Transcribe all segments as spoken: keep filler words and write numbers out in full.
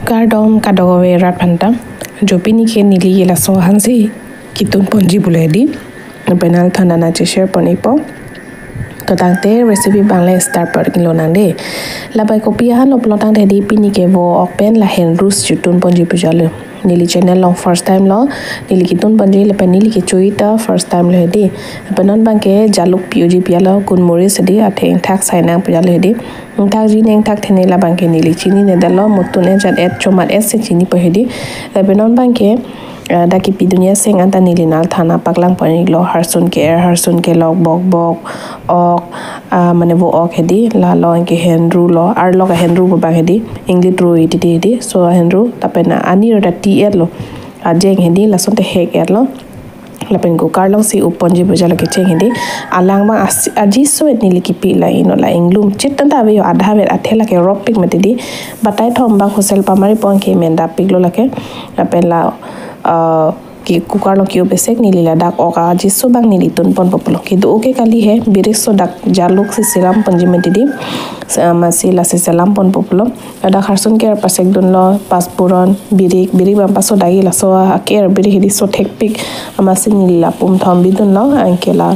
Kardom kadokave rat aphanta. Jo pini ke neli ke laso ahansi kitun ponji pulo hedi. Lapen nangliphan nangcheshare pon-ikpo. To tangte recipe abang le start pon-ik lonang de. Labang kopi ahan lo pulo tangte hedi, pini ke vo ok pen la henru si kitun ponji pu jalo. Neli channel along first time lo, neli kitun ponji lapen neli kecho-i ta first time lo hedi. Lapen non abang ke jaluk pi-oji pu jalo, gunmoris hedi, athe ingthak sai nang pu jalo hedi. Ingthakji ne ingthakthe ne labang ke neli chinine detlo, mo tun et jat et chomat et si chinipo hedi. Lapen non abang ke, ah, dak kipidun aseng anta neli nangliphan nangpaklang pon-iklo, harsun ke-er, harsun kelok, bokbok, ok, ah, mane vo ok hedi, lalo anke henru lo, arlok ahenru pu abang hedi, inglit ru iti ti hedi, laso ahenru, lapen anir ta ti-etlo, ajeng hedi, lason te hek-etlo. Lapen cooker alongsi up ponji pu jalo kecheng hedi. Alang abang asi-, aji so-et neli kipi la ino la inglum chit tanta ave jo, adha vet athe lake ropik mati di. Batai thom abang whistle pamari pon ke men dapiklo lake. Lapen la, ah, ke cooker along ki-up esek neli ladak ok aji so abang neli tun ponpo pulo. Kedo ok ke kali he, birik so dak jaluk si selam ponji mati di. Sa-, amatsi lasi selam ponpo pulo. Ladak harsun ke-er pasek dunlo, pasphuron, birik, birik abang paso dagi laso aker birik hedi so thekpik, amatsi neli la pum thom bidunlo, anke la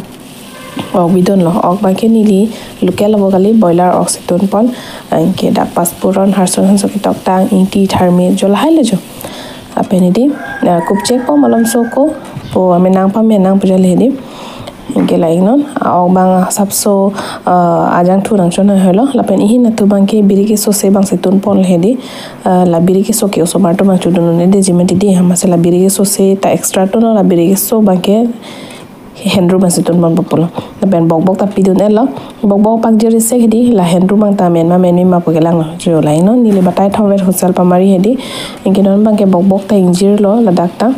ok bidunlo, ok abang ke neli local avo kali, boiler ok si tun pon, anke dak pasphuron, harsun hanso ketoktang, ingti, tharmi, jo lahai lo jo. Lapen hedi, ah, kupchekpo malom so ko, po amenang pamenang pu jalo hedi. Anke la-iknon, ah, ok abang asapso, ah, ajangthu nangchonhoi lo, lapen ihin athu abang ke birik keso se abang si tun ponlo hedi, ah, la birik keso ke osomar atum abang chodun un-edetji mati di, amatsi la birik keso se ta extra tunlo, la birik keso abang ke henru abang si tun ponpo pulo. Lapen bokbok ta pidun-etlo, bokbok pakjir esek hedi, la henru abang ta men ma menme ma pu kelanglo, jo la-iknon, neli batai thom vet whistle pamari hedi, anke non abang ke bokbok ta ingjirlo, ladak ta.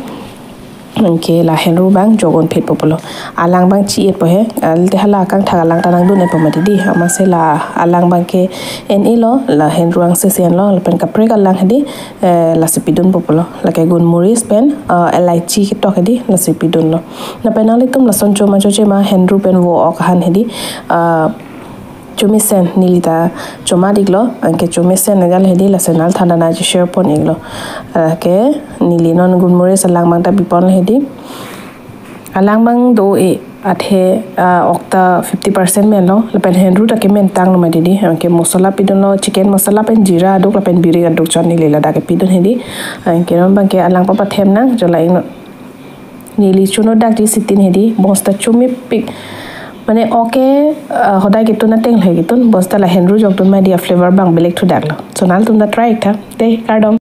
Anke la henru abang jok un phitpo pulo. Alang abang chi-etpo he. Alte hala akangthak alang ta nangdun-etpo mati di. Amatsi la alang abang ke en-elo, la henru angse si enlo, lapen kaprek alang hedi, eh, lasi pidunpo pulo. Lake gunmoris pen, eh, elaichi ketok hedi, lasi pidunlo. Lapen nanglitum lason choma choche ma henru pen vo ok ahan hedi, eh, chomesen neli ta chomat-iklo, anke chomesen ajal hedi, lasi nangliphan nangcheshare pon-iklo. Anke neli non gunmoris alang abang ta pi ponlo hedi. Alang abang do-e athe, ah, ok ta fifty percent menlo, lapen henru ta kemen tanglo mati di, anke masala pidunlo, chicken masala pen jeera aduk lapen birik aduk chot neli ladak kepidun hedi, anke non abang ke alang papathem nang, jo la-iknon. Neli chono dakji sitin hedi, bongsta chomepik. Mane ok ke, ah, hodai ketun ateng le ketun, bongsta la henru jok dun ma di a-flavor abang belek thu daklo. So nanglitum ta try-ik tha, te kardom.